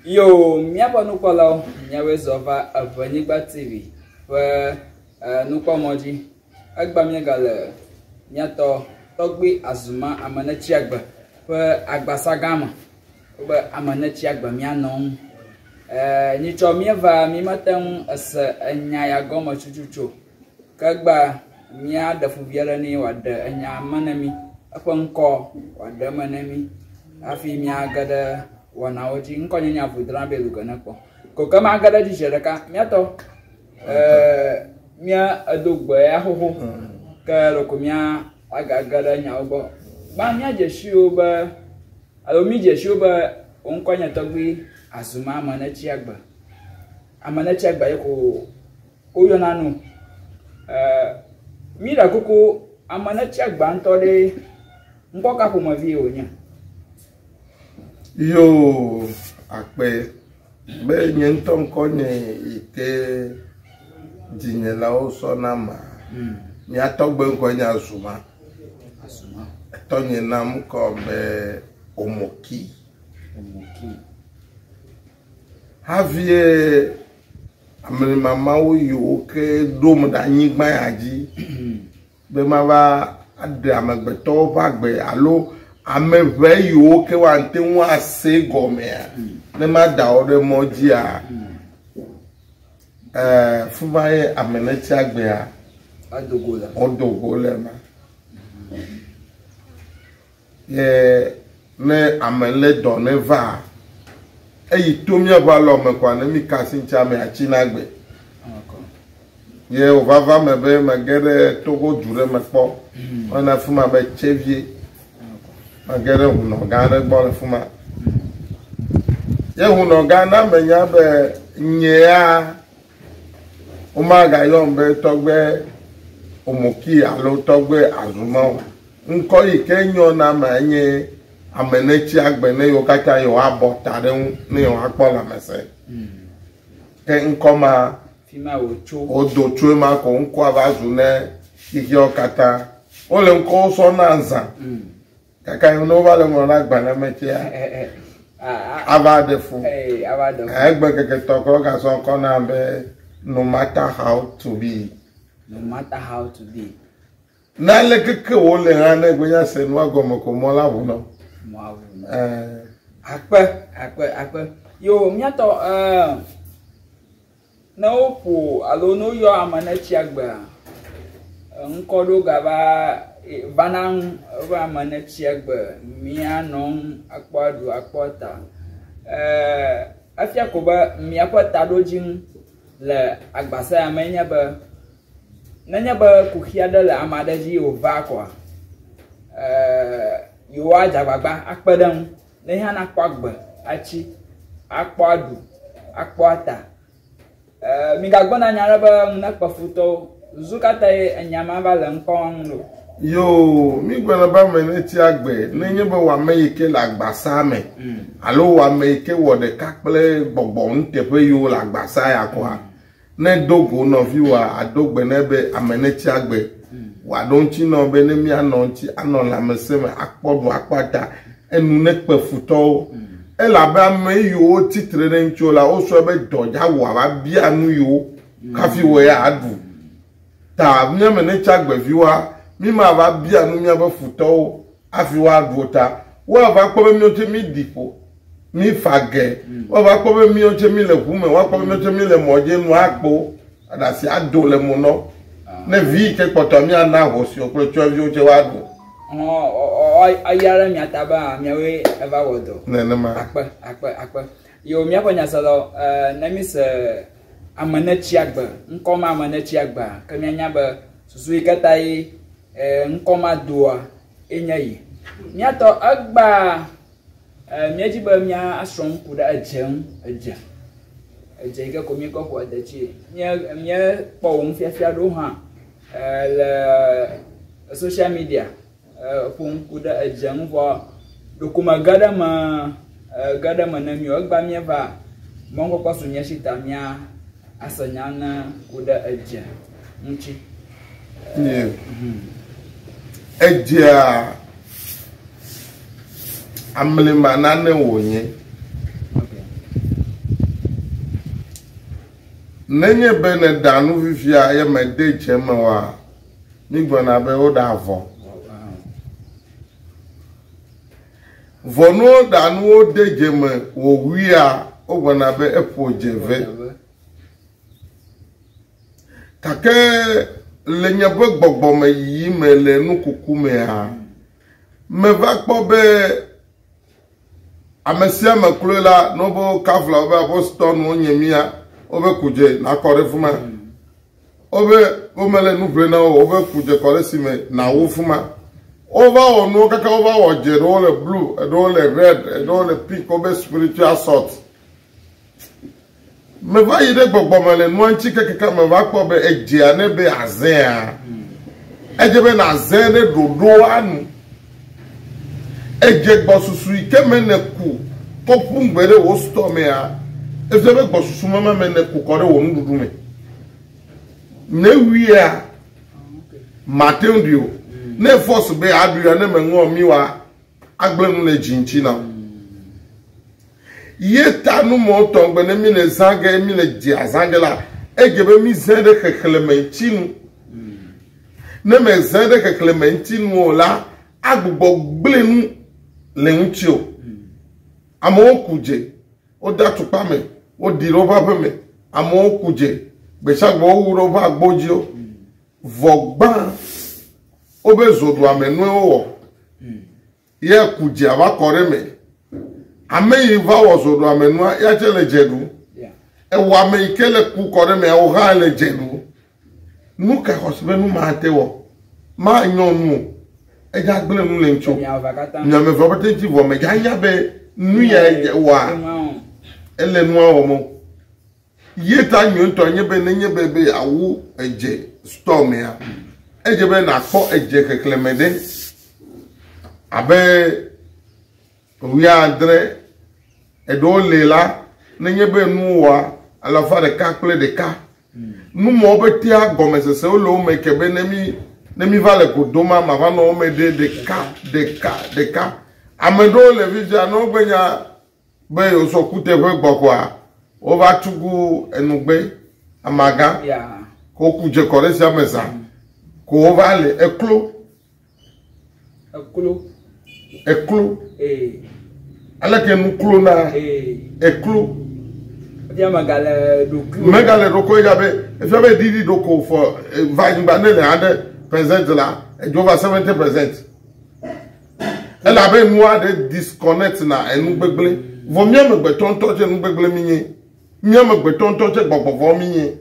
Yo, míaƒe nukpɔlawo, míawoe zɔ va Eʋenyigba TV ƒe eh, nukpɔmɔ dzi. Egbea míegale míatɔ tɔgbui Azuma Amenetsiagbe ƒe agbasa gã me. Wobe Amenetsiagbe míanɔ ŋu. Eh, nyitsɔ míeva mímete ŋu ese enya ya gɔme tututu o. Ke egbea míaɖe fu vi aɖe nɛ wòaɖe enya me ne mí, eƒe ŋkɔ wòaɖe eme ne mí hafi míage ɖe wɔnawo dzi. Ŋkɔ nye nye Avudrana be Luge ne kpɔ. Ko ke mage ɖe edzi zi ɖeka. Míatɔ, eh, mía edo gbe ya xoxo. Ke ɖeko mía agage ɖe nyawo gbɔ. Gbã míadze si wo be, alo mídze si wo be wò ŋkɔ nye tɔgbui Azuma Amenetsiagbe. Amenetsiagbe ye ko woyɔna nu. Eh, míɖe kuku ame netsi agba ŋutɔ ɖe, ŋkɔ ka ƒomevi wònye? Yoo, akpe be nye ŋutɔ ŋkɔ nye yi ke dzinyelawo sɔ na ma. Mía tɔgbe ŋkɔe nye Azuma. Azuma. Etɔnye nam ŋkɔ be Omoki. Omoki. Havie Amlimamawo yiwo ke ɖom ɖe anyigba ya dzi be mava aɖe amegbetɔwo ƒe agbe alo ame ʋɛ yiwo ke woate ŋu ase gɔmea, ne mada wo ɖe mɔ dzia, eh, fima ye ame netsi agbea, wodo go le ma. Ye ne ame lé dɔ ne va, eyi to míaƒe alɔ me kɔa ne mí ka asi ŋuti amea tsi na gbe. Ye wòva va me be mege ɖe Togo du ɖe me kpɔ. Woyɔna fi ma be Tsevie. Mege ɖe hunɔ gã aɖe gbɔ le fi ma. Ye hunɔ gã na menya be nyea womagayɔm be tɔgbe Omoki alo tɔgbe Azuma o. Ŋkɔ yi ke nyɔ na amea enye ame netsi agbe ne yewo katã yewoabɔ ta ɖe ŋu ne yewoakpɔ lãmesẽ. Ke ŋkɔ ma wodo tso ema ko ŋkɔa va zu ne xexeawo katã. Wole ŋkɔwo sɔ na zã. Gake ne wova le ŋlɔ ɖe agbalẽ me tsea, ava ɖe fu. Egbe keke tɔ ke wogasɔ ŋkɔ na be no matter how to be. No matter how to be. Ne aleke ke wòle hã, ne egbe nya se nua gɔme ko mɔ la ʋu nɔ. Mɔa ʋu nɔ. Akpe, akpe, akpe. Yo, míatɔ, eh, ne woƒo alo ne woyɔ ame ne tsi agbea, ŋkɔ ɖewo gava vana ŋu be ame ne tsi agbe, míanɔ ŋu akpɔ aɖu, akpɔ ta. Eh, efia ko be míaƒe taɖodzinu le agbasa ya mee nye be Nenye be kuxi aɖe le ame aɖe dzi wòva koa, yewoadze agbagba akpe ɖe eŋu ne ye hã nakpɔ agbe atsi, akpɔ aɖu, akpɔ ata. Migagblɔ na nya aɖe be ŋu nekpe futɔwo. Susu ka tae enya ma va le ŋkɔ ŋu ɖo? Yoo, mígblɔna be ame netsi agbe nenye be wò ame yi ke le agbasa me alo wò ame yi ke wɔ ɖeka kple gbɔgbɔ nuteƒe yiwo le agbasa ya koa, Ne èdo go nɔviwòa, àdo gbe nɛ be ame netsi agbe. Wòaɖo ŋuti nɔ be ne míanɔ ŋuti, anɔ lãmesẽ me, akpɔ ɖu, akpɔ ata, enu nekpe futɔwo. Elabe ame yiwo tsi tre ɖe ŋutiwò la, wosɔe be dɔ dza wò ava bia nu yewo hafi wò ya aɖu. Ta mía me netsi agbe viwoa, mí mava bia nu míaƒe futɔwo hafi woaɖu o ta woava kpɔ be míawo tse míɖi ƒo, mífa ge, woava kpɔ be míawo tse míle ʋu me, woakpɔ be míawo tse míle mɔ dzi nu akpo, aɖasi ado le mo nɔ. Ne vi yi ke kpɔtɔ míana ahosiwo kple tsyɔ̃eviwo tse woaɖu. Eya ɖe mia ta be miawoe eva wɔ dɔ. Nenema. Akpe, akpe, akpe. Yo, míaƒe nyaselawo, ne míse ame netsi agbe, ŋkɔ ma ame netsi agbea, ke míanya be susu yi ke tae ŋkɔ ma doa enye yi. Míatɔ egbea míedzi be míasrɔ̃ nu ku ɖe edze ŋu, edze. Edze yi ke ko míekɔ ƒoa detsi. Míe míekpɔ wò nufiafia ɖewo hã le social media ƒo nu ku ɖe edze ŋu vɔ ɖeko mege ɖe eme ge ɖe eme na mí o. Egbea míeva mɔnukpɔkpɔ su mía si ta mía ase nya ne ku ɖe edze ŋuti. Nye. Edzea amlima nane wònye. Nenye be nèɖa nu fifia ye mède dze eme oa, mígblɔna be woɖa avɔ. Vɔ ne woɖa nuwo de dze me wòwuia, wogblɔna be eƒo dze ve. Gake le nye ƒe gbɔgbɔmeyiyi me le nukuku mea, meva kpɔ be ame sia ame kloe la, ne wobe wokafla wobe apostol nu wonye mía, wobe ku dze nakɔ ɖe fima. Wobe womele nu ƒle na wo, wobe ku dze kɔ ɖe si me nawu fima. Wova wɔ nuwo kaka wova wɔ dze ɖewo le blue, eɖewo le red, eɖewo le pink, wobe spiritual salt. Meva yi ɖe gbɔgbɔ me le nua ŋuti kekeke meva kpɔ be edzea ne be azẽa, edze be nàzẽ ɖe ɖoɖoa nu. Edze gbɔsusu yi ke me nèku kɔ ƒu ŋugbe ɖe wò store mea, efia be gbɔsusu ma me nèku kɔ ɖe wò nuɖuɖu me. Ne wuia, mate ŋu ɖui o. Ne force be aɖuia, ne meŋɔ mi oa, agblẽ nu le dzi ŋuti na wò. Ye ta nu mɔ tɔgbe ne mi le zã ge, mi le dzea zã ge la, edze be mi zẽ ɖe xexlẽme ŋuti nu. Ne me zẽ ɖe xexlẽme ŋuti nu o la, agbugbɔ gblẽ nu le ŋuti o. Amewo ku dze, wode atukpa me, woɖi ɖe woƒe aƒe me. Amewo ku dze, gbesiagbe wowu ɖe woƒe agbo dziwo. Vɔ gbã, wobe zoɖuame nue wowɔ. Ye ku dze ava kɔ ɖe eme. Ame yi va wɔ zoɖuame nua, ya tse le dze ɖu. Ewɔ ame yi ke le ku kɔ ɖe emea, wò hã le dze ɖu. Nu ka xɔse be nu ma te wɔ? Ma nyɔ nu o. Edza gblẽ nu le ŋutsu. Miame vɔ pete ŋuti vɔ me dza nya be nu ya wɔa ele nua wɔm o. Ye ta nyuitɔ nye be nenye be be yeawu edze store mea, edze be nàkpɔ edze xexlẽme ɖe abe wuiadre eɖewo li la, nenye be nuwòa alafa ɖeka kple ɖeka. Nu mawo ƒetea gɔmesesewo le wo me ke be ne mi ne mi va le go doma, mava nɔ wo me ɖe ɖeka ɖeka ɖeka. Ame ɖewo le fifia ne wogbe nya be yewosɔ kuteƒe gbɔ koa, wova tugu enugbe amagã ko woku dze kɔ ɖe sia me zã ko wova le eklo. Eklo. Eklo. Aleke nu klo na eklo. Megale ɖokui. Megale ɖokui ya be efia be ɖiɖi ɖoko fɔ va anyigba ne le 100% la edzo va 70%. Elabe nua ɖe disconnect na enu gbegblẽ. Vɔ mía amegbetɔ ŋutɔ tse nu gbegblẽ mi nye. Mía amegbetɔ ŋutɔ tse gbɔgbɔvɔ mi nye.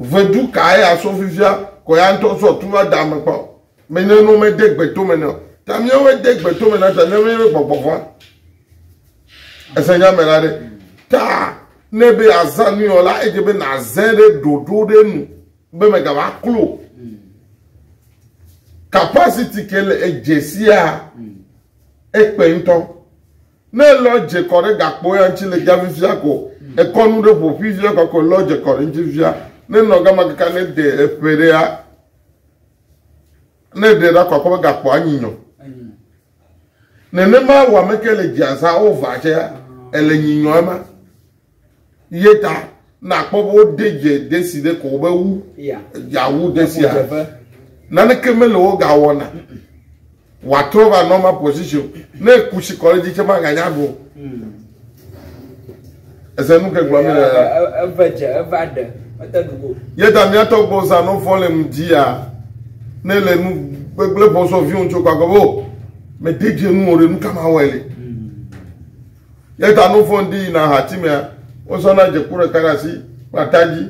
Vedu kae asɔ fifia kɔ ya ŋutɔ sɔ tu va da ame kpɔ. Menye no mede gbe tome ne o. Ta míawoe de gbe tome na ta míawoe nye gbɔgbɔvɔa. Ese nya me la ɖe. Ta ne be azã nuyɔ la edze be nàzẽ ɖe ɖoɖo ɖe nu. be megava klo capacity ke le edze sia ekpe ŋutɔ ne elɔ dze kɔ ɖe gakpo ya ŋuti le dza fifia ko ekɔ nu ɖe ƒo fifia kɔ ko lɔ dze kɔ ɖe ŋuti fifia ne nɔ gama kaka ne de eƒe ɖea ne ɖe ɖa kɔ akɔ be gakpo anyinyɔ nenema wɔ ame ke le dzia zã wova tsea ele nyinyɔ ema. Ye ta nakpɔ be wode dze desi ɖe ko wobe wu dzeawu desia. Naneke mele wo gawɔna. Wòatrɔ va normal position. Ne eku si kɔ ɖe edzi tse maganya ɖu o. Ese nu ke gblɔm mi le. Eve dze, eva ɖe, mete ɖu go. Ye ta mía tɔgbuiwo zã no fɔ le ŋdia, ne le nu gbegblẽ ƒo sɔ viwo ŋutsu kɔ akɔ be o, mede dze nu o ɖe, nu ka mawɔe le? Ye ta nu vɔ̃ ɖi yina hati mea, wosɔna dzeku ɖeka ɖe asi kple ata dzi.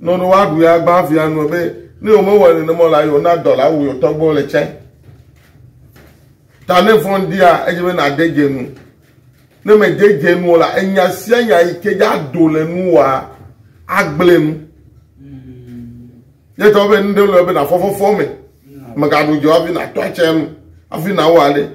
Ne woɖo woaɖu ya gbã hafi anu be ne yewomewɔe nenema o la, yewona dɔ la wu yewo tɔgbuiwo le tsɛ. Ta ne vɔ̃ ɖia, edze be nàde dze nu. Ne mède dze nu o la, enya sia nya yi ke dza do le nuwòa, agblẽ nu. Ye ta wobe nu ɖe le be nàfɔ fɔfɔ me. Mègaɖu dze o hafi nàtɔ atse nu hafi nàwɔ ale.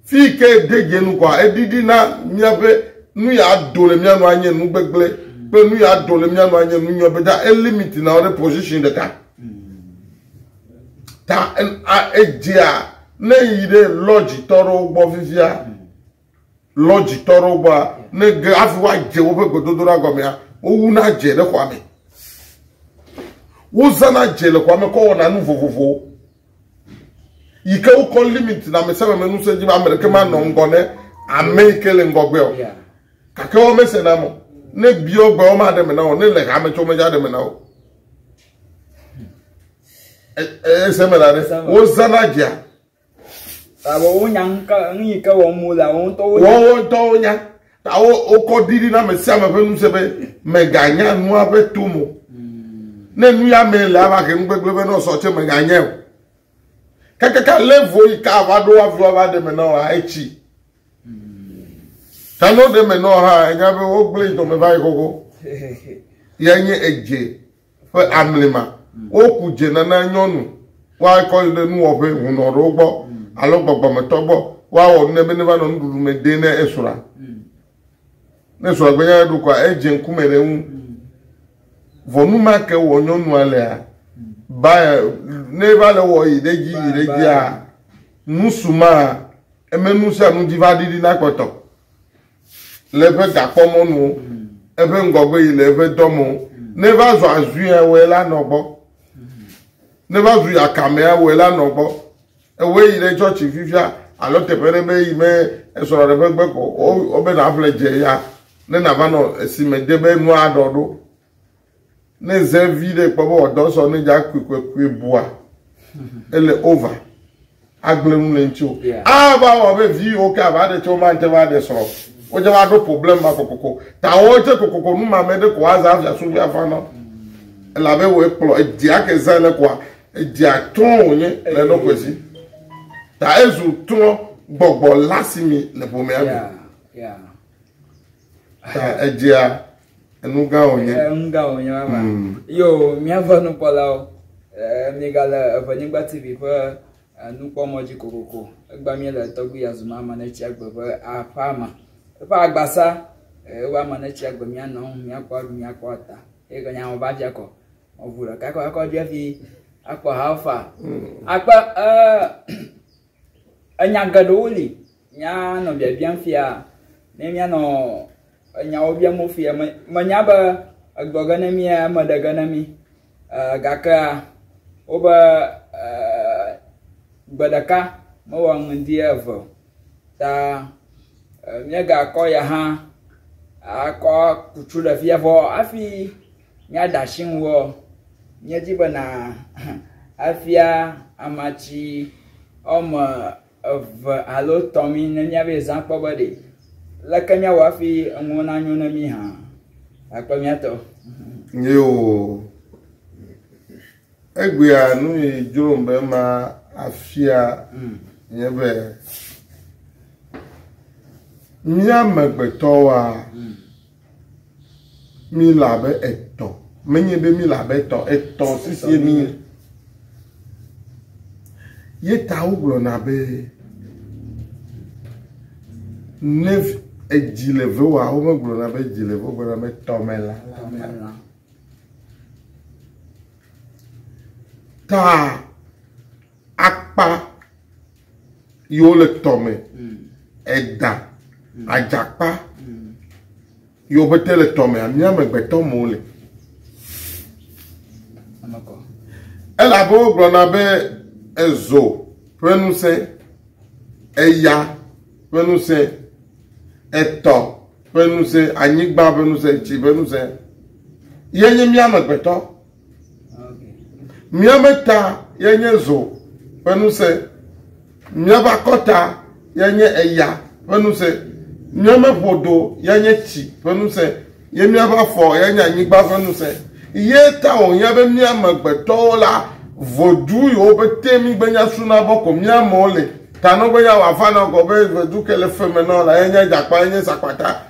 Fi ke de dze nu kɔa, eɖiɖi na míaƒe nu ya do le mía nu anye nu gbegblẽ kple nu ya do le mía nu anye nu nyui be ta elimit na wo ɖe position ɖeka. Ta edzea ne yi ɖe lodge tɔ ɖewo gbɔ fifia, lodge tɔ ɖewo gbɔa, ne ge hafi woadze woƒe gbedodoɖa gɔmea, Wowuna dze ɖe xɔa me. Wozãna dze le xɔa me kɔ wɔna nu vovovowo. Yi ke wokɔ limit na ame sia ame ŋusẽ dzi be ame ɖeke manɔ ŋgɔ ne ame yi ke le ŋgɔgbe o. Gake wo mesena mo. Ne biɔ gbe wo maɖe me na wo. Ne le hame tso medza ɖe me na wo. Ese me la ɖe. Wozãna dzea. Abo wonya nu yi ke wɔm wole, woawo ŋutɔ wonya. Woawo ŋutɔ wonya. Ta wo wokɔ ɖiɖi na ame sia ame ƒe ŋusẽ be mèganya nua ƒe to mo. Ne nu ya me le ava he nu gbegblẽ be ne wosɔ tse mèganya o. Kakaka le vo yi ka ava ɖo hafi woava ɖe me na woa etsi. Ta ne woɖe me na wo hã enya be wogblẽ yi dɔme va yi xoxo. Ya nye edze ƒe amlima. Woku dze nana nyɔnu woakɔ yi ɖe nuwɔƒe hunɔ ɖewo gbɔ alo gbɔgbɔmetɔ gbɔ woawɔ nu nɛ be ne va nɔ nuɖuɖu me de ne esrɔ̃a. Ne esrɔ̃a gbe nya ɖu kɔa edze ŋkume ɖe eŋu. Vɔ nu ma ke wɔ nyɔnua lea ba ne va le wɔ yi ɖe dzi yi ɖe dzia nusu ma eme nu sia nu dzi va ɖiɖi na kpɔtɔ. le eƒe gakpɔmɔnuwo, eƒe ŋgɔgbe yi le eƒe dɔmewo. Ne va zu azuia, wɔe la nɔ gbɔ. Ne va zu yakamea, wɔe la nɔ gbɔ. Ewɔe yi ɖe tsɔtsi fifia alo teƒe ɖe be yi me esrɔ̃ ɖe ƒe gbe ko wobe naƒle dze ya ne nava nɔ esime de be nua aɖɔ ɖo. Ne ze vi ɖe kpɔ be wòdɔ sɔ ne dza kuikuikui bua, ele over. Agble nu le ŋuti o. Ava wɔ be vi yiwo ke ava ɖe tse womate va ɖe srɔ̃. Wodze va ɖo problem ma kokoko. Ta wo tse kokoko nu ma me ɖe ko woazã hafi asuvi afa nɔ. Elabe wòe kplɔ edzea ke zã ne koa, edzea trɔ̃ wònye le eɖokui si. Ta ezu trɔ̃ gbɔgbɔ la si mi le ƒomea me. Ta edzea Enu gã wònye. Enu gã wònye vava. Yo, míaƒe nukpɔlawo, miegale Eʋenyigba TV ƒe nukpɔmɔ dzi kokoko. Egbea míele Tɔgbui Azuma Amanetsi Agbe ƒe aƒea me. Eƒe agbasa, eƒe Amanetsi Agbe míanɔ ŋu, míakpɔ aɖu, míakpɔ ata. Eye ke nyawo va fia kɔ. Ʋu ɖeka kɔ akɔ ɖi hafi akpɔ how far. Akpe, enya geɖewo li míanɔ biabiam fia ne míanɔ enyawo biam wo fia. Menya be egblɔ ge ne mí, eme ɖe ge ne mí. Gakea wobe gbe ɖeka mewɔ ŋdi eve o. Ta míegakɔ ya hã akɔ kutsu ɖe fia vɔ hafi míade asi ŋuwɔ. Míedi be na afia amatsi woame eve alo etɔ̃ mí ne míava zã kpɔ be ɖe leke míawɔ hafi enuwo nanyo ne mí hã. Akpe míatɔ. Yo. Egbea nu yi dzrom be ma afia nye be mía amegbetɔwoa mi le abe etɔ. Menye be mi le abe etɔ, etɔ sisie mi nye. Ye ta wogblɔna be ne edzi le ve wa womegblɔna be edzi le ve wogblɔna be tɔmelã. Ta akpa yiwo le tɔme, eda, adzakpa yiwo ƒete le tɔmea, mía amegbetɔ me wole. Elabe wogblɔna be ezo ƒe ŋusẽ, eya ƒe ŋusẽ, etɔ ƒe ŋusẽ, anyigba ƒe ŋusẽ, tsi ƒe ŋusẽ ye nye mía amegbetɔ. Míaƒe ta ye nye zo ƒe ŋusẽ, míaƒe akɔta ye nye eya ƒe ŋusẽ, míaƒe ƒodo ye nye tsi ƒe ŋusẽ, ye míaƒe afɔ ye nye anyigba ƒe ŋusẽ. Ye ta wòhiã be mía amegbetɔwo la, vodu yiwo ƒete mígbe nya suna bɔ ko mía amewo le. Ta ne wogbe nya wòafa na wò be vodu ke le fe me na wò la, ye nye dzakpa, ye nye sakpata.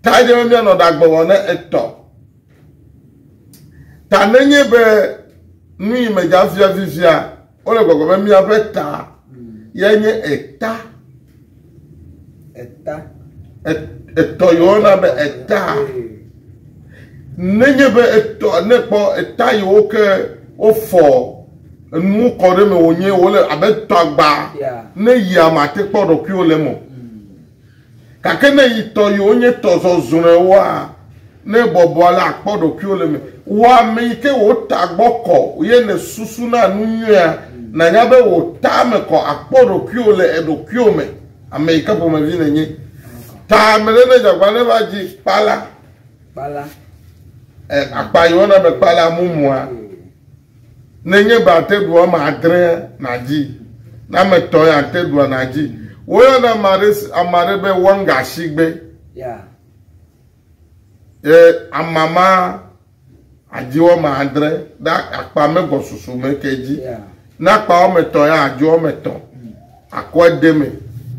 Ta edze be míanɔ ɖagbe wɔ ne etɔ. Ta nenye be nu yi me dza fia fifia, wole gbɔgblɔ be míaƒe ta ye nye eta. Eta. Etɔ yi woyɔna be eta. Nenye be etɔ ne kpɔ eta yiwo ke wofɔ enuwo kɔ ɖe eme wònye wole abe tɔagba. Ne yia mate kpɔ ɖokuiwo le eme o. Gake ne yi tɔ yiwo nye tɔ zɔzrɔ̃ewoa, Ne bɔbɔ ale akpɔ ɖokuiwo le me. Wò ame yi ke wò tagbɔ kɔ ye ne susu na nu nyuia, nanya be wò tame kɔ akpɔ ɖokuiwo le eɖokuiwo me. Ame yi ke ƒomevi nènye. Ta ame ɖe ne dzagba ne va dzi kpala. Kpala. Akpa yi wɔna be kpala mumua. Nenye be ate ɖu woame adre nadzi. Ne ame etɔ̃ ya ate ɖua nadzi. Woyɔna ame aɖe ame aɖe be wɔngasigbe. Yeah. Ye amama adzi woame adre ɖe akpa me gbɔsusu me ke dzi. Yeah. Ne akpa woame etɔ̃ ya adzi woame etɔ̃. Akɔe de me.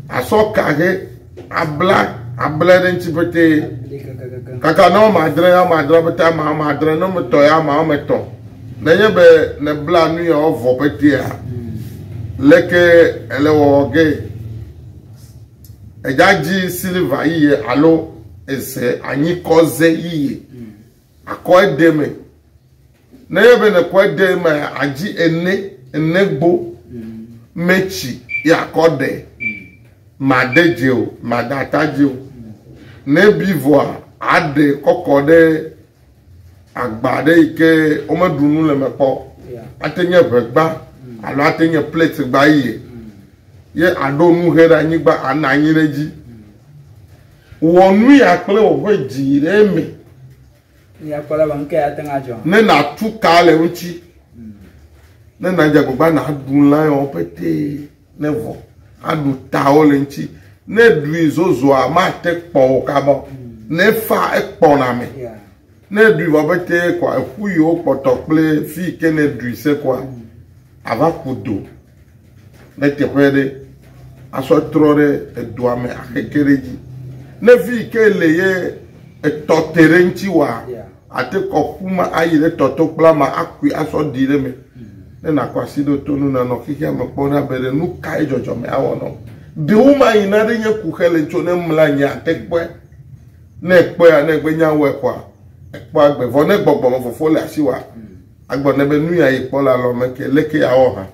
Asɔ ka he abla abla ɖe ŋuti petee. Abli kakakaka. Kaka ne woame adre ame adre pete ama ame adre ne woame etɔ̃ ya ama woame etɔ̃. Nenye be ne bla nu ya vɔ petea, leke ele wɔwɔ ge. Edza dzi siliva yiye alo eze anyikɔze yiye. Akɔ ede me. Ne ye be ne kɔ ede me adzi ene ene gbo metsi ye akɔ ɖe. Ma de dze o, ma de ata dzi o. Ne bi vɔa, aɖe kɔkɔ ɖe agba ɖe yi ke womeɖu nu le me kpɔ. Yeah. Ate nye ʋegba alo ate nye plate gba yiye. Ye aɖo nu he ɖe anyigba anɔ anyi ɖe dzi. Wɔ nu ya kple woƒe dzi ɖe eme. Míakpɔ ɖe be nu ke ate ŋu adzɔ. Ne nàtu ka le ŋuti. Ne nàdze agbagba nàɖu lã yawo petee ne vɔ. Aɖu tawo le ŋuti. Ne ɖui zozoa mate kpɔ o kaba. Ne fa ekpɔna me. Yeah. Ne ɖui vɔ petee kɔa eƒu yiwo kpɔtɔ kple fi yi ke ne ɖui se kɔa ava ku do ne teƒe ɖe asɔ trɔ ɖe edoa me axeke ɖe dzi. Ne fi yi ke le ye etɔ te ɖe ŋuti wa Yeah. ate kɔ ƒu ma ayi ɖe tɔto kple ama akui asɔ ɖi ɖe me. Ne nakɔ asi ɖo to nu nanɔ xexea me kpɔm ɖa be ɖe nu kae dzɔdzɔme awɔ nɔ. Ɖewo ma yina ɖe nye kuxe le ŋutso ne mla anyi ate kpɔe. Ne ekpɔea ne egbe nya wɔe kɔa ekpɔ agbe vɔ ne gbɔgbɔme fofo le asi wa agbɔ ne be nu ya yi kpɔ le alɔ me ke leke awɔ hã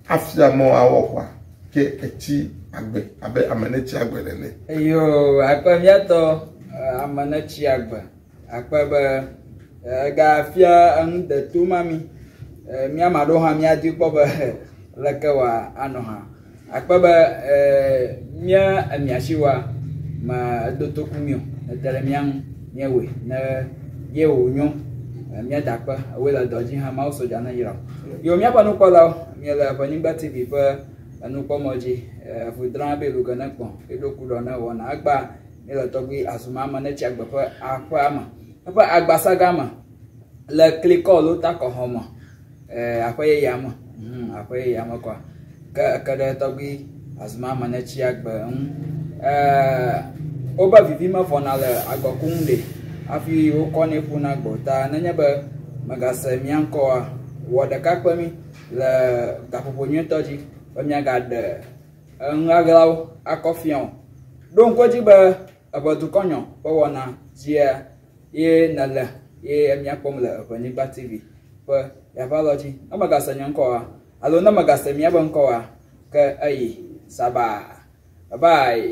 afia mɔ awɔ kɔa ke etsi agbe abe ame ne tsi agbe nene. Eyo akpe míatɔ ame ne tsi agbe. Akpe be egafia enu deto ma mi. Mía ame aɖewo hã míadi kpɔ be leke wòa anɔ hã. Akpe be mía emiasi wa me edo toku mi o. Ete ɖe mía ŋu míewɔe ne ye wònyo. Míada akpe ewɔe le dɔ dzi hã Mawu sodza ne yra wo. Yo míaƒe nukpɔlawo míele Ʋenyigba TV ƒe enukpɔmɔ dzi. Eʋu be lu ge ne kpɔ eɖo ku ɖɔ ne wɔna. Egba míele tɔgbi Azuma ame ne tsi agbe ƒe aƒea me. Eƒe agbasaga me le klikɔ lota kɔxɔ me. Aƒe yeyea me. Aƒe yeyea me kɔa. Ke eke ɖe tɔgbi Azuma ame ne tsi agbe ŋu. Wobe vivi mevɔna le agɔku ŋu ɖe hafi wokɔnɛ ƒuna gbɔ ta nenye be megase mía ŋkɔa wɔ ɖeka kple mí le gaƒoƒo nyuietɔ dzi be míagaɖe enuɣaɣlawo akɔ fia o. Ɖo ŋku edzi be Eʋedukɔnyɔ ƒe wɔna dzia ye nele ye míakpɔm le Ʋenyigba TV ƒe yaƒe alɔ dzi. Ne megase nye ŋkɔa alo ne megase míaƒe ŋkɔa ke eyi sabaa. Bye bye.